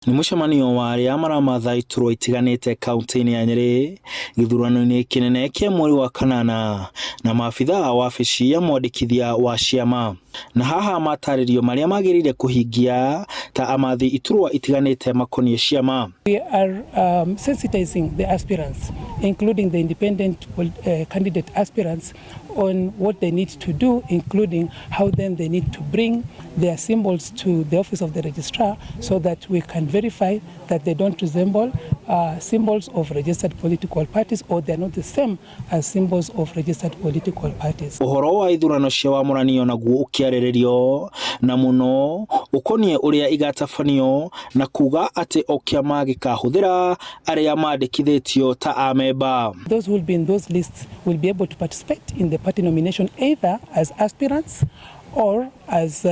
Nĩ mũcemanio wa arĩa maramatha iturwa itiganĩte kaunti-inĩ ya Nyĩrĩ gĩthurano-inĩ kĩnene kĩa mweri wa kanana na maabitha a wabici ya mwandĩkithia wa ciama. Na haha matarĩrio marĩa magĩrĩire kũhingia ta amathi iturwa itiganĩte makoniĩ ciama. We are sensitizing the aspirants, including the independent candidate aspirants, on what they need to do, including how then they need to bring their symbols to the office of the registrar so that we can verify that they don't resemble symbols of registered political parties or they are not the same as symbols of registered political parties. Ũhoro wa ithurano cia wamũranio naguo ũkĩarĩrĩrio na mũno ũkoniĩ ũrĩa igatabanio na kuga atĩ o kĩama gĩkahũthĩra arĩa mandĩkithĩtio ta amemba. Those who will be in those lists will be able to participate in the party nomination either as aspirants or as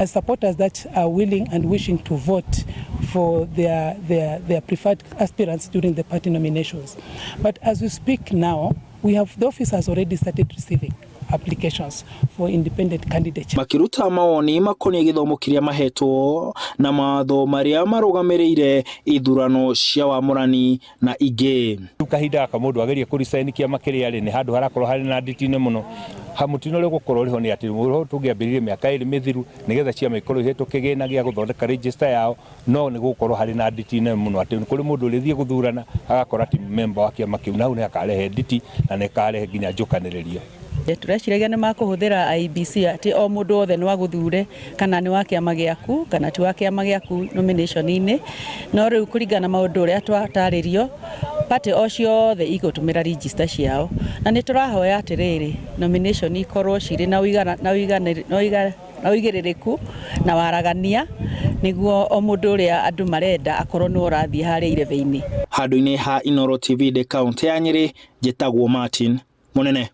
supporters that are willing and wishing to vote for their preferred aspirants during the party nominations. But as we speak now, the office has already started receiving applications for independent candidates. Makiruta mawoni makoniĩ gĩthomo kĩrĩa mahetwo na mawatho marĩa marũgamĩrĩire ithurano cia wamũrani na ingĩ. Rĩu kahinda gaka mũndũ agerie kũ resign kĩama kĩrĩa arĩ nĩ handũ harakorwo harĩ na nditi-inĩ mũno. Mũtino ũrĩa ũgũkorwo ũrĩ ho nĩ atĩ ũhoro tũngĩambĩrĩirie mĩaka 2 mĩthiru nĩgetha ciama ikorwo ihetwo kĩgĩna gĩa gũthondeka register yao, no nĩ gũgũkorwo harĩ na nditi nene mũno atĩ kũrĩ mũndũ ũrĩthiĩ gũthurana agakora ti member wa kĩama kĩu, na hau nĩ hakarehe nditi na nĩ karehe nginya njũkanĩrĩrio. Tũreciragia nĩ makũhũthĩra IEBC atĩ o mũndũ wothe nĩ wagũthure kana nĩ wa kĩama gĩaku kana ti wa kĩama gĩaku nomination-inĩ, no rĩu kũringana na maũndũ ũrĩa twatarĩrio, party o ciothe igũtũmĩra register ciao, na nĩ tũrahoya atĩrĩrĩ, nomination ikorwo cirĩ na ũigana na ũigana na ũigĩrĩrĩku na waragania nĩguo o mũndũ ũrĩa andũ marenda akorwo nĩwe ũrathiĩ harĩa irebe-inĩ. Handũ-inĩ ha Inooro TV ndĩ kaũntĩ ya Nyĩrĩ, njĩtagwo Martin Mũnene.